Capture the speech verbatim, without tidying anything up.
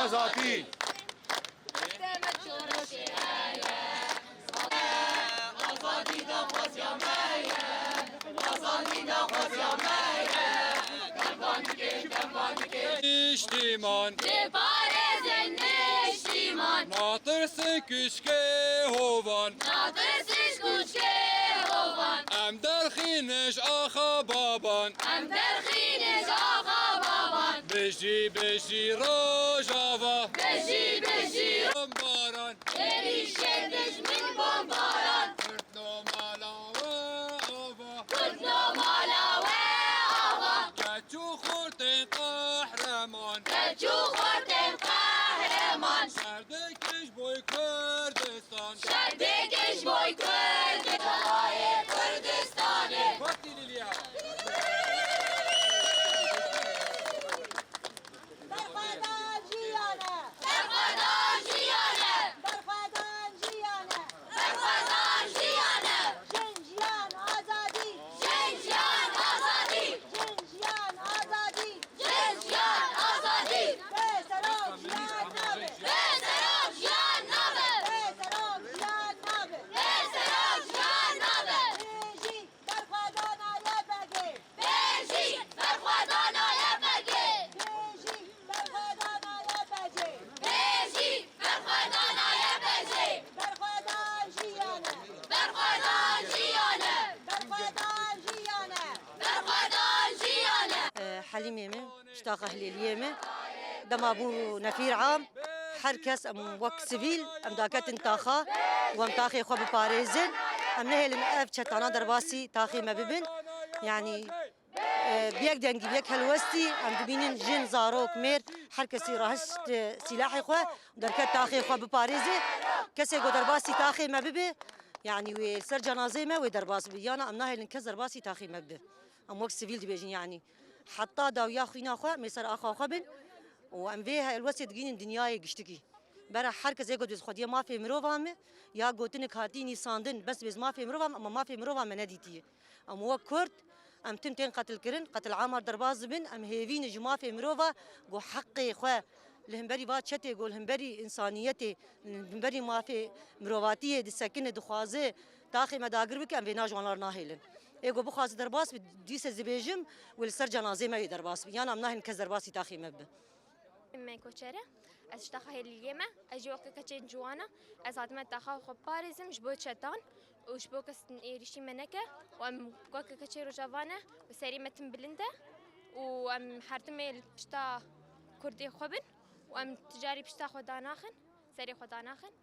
Azadî! Niştiman. Diparêzin niştiman. Natirsin kuşkê hovan. Natirsin kuşkê hovan. Em derxîniş axa baban. Em derxîniş axa baban. Bijî, bijî Rojava. Bijî, bijî. Bombaran. Êrîşê dijmin bombaran. Kurd no mala we ava. Kurd no mala we ava. Keç û xortên qehreman. Keç û xortên qehreman. Şer dikin ji boy Kurdistan. Şer dikin ji boy Kurd-, Kurdistanê. Xortî Lîlya. Berxwedan jiyane! Berxwedan jiyane! Berxwedan jiyane! Berxwedan jiyane! Jin jiyan azadî! Jin jiyan azadî! Jin jiyan azadî! Jin jiyan azadî! Bê serok jiyan nabe! Bê serok jiyan nabe! Bê serok jiyan nabe! Bê serok jiyan nabe! Bijî berxwedana Y P G! Bijî berxwedana Y P G! Bijî berxwedana Y P G! Bijî berxwedana Y P G! Berxwedan jiyane! Berxwedan jiyane! Berxwedan jiyane! Berxwedan jiyane! Helîmê min, ji taxa Hilêliyê me. Dema bû nefîr am, her kes em wek sivîl em daketin taxa û em taxê xwe biparêzin. Em nehêlin ev çetana derbasî taxê me bibin. Yanî, e, bi yek dengî, bi yek helwestî em dibînin jin, zarok, mêr, her kesî rahişt, e, sîlahê xwe û derket taxê xwe biparêze. Kesê ku derbasî taxê me bibe, yanî wê li ser cenazeyê me wê derbas bibe. Yana em nahêlin kes derbasî taxê me bibe. Em wek sivîl dibêjin, yanî heta dawiya xwîna xwe em ê ser axa xwe bin û em vê helwestê digihînin dinyayê giştikî. Bera her kes ê ku dibêje xwediyê mafê mirovan me ya gotinek hatî nîsandin, bes dibêje mafê mirovan me, ama mafê mirovan me nedîtiye. Em wek Kurd, em tim tên qetilkirin, qetil amar derbas dibin, em hêvî ne ji mafê mirova ku heqê xwe li hemberî va çetê ku li hemberî însaniyetê, li hemberî mafê mirovatiyê disekine, dixwaze taxê me dagir bike, em vêna ji wan re nahêlin. Ê ku bixwaze derbas bi, dîse ez dibêjim, wê li ser cenazê me wê derbas bi. Yan em nahêlin kes derbasî taxê me bibe. Me Koçer e. Ez ji taxa Hêlîliyê me. Ez jî weke keçên ciwan e. Ez hatime taxa xwe biparêzim ji bo çetan û ji bo kes êrîşî me neke. Û em weke keçê Rojava ne û serî me tim bilind e. Û em her timê li pişta Kurdê xwe bin. Û em ti carî pişta xwe danaxin, serê xwe danaxin.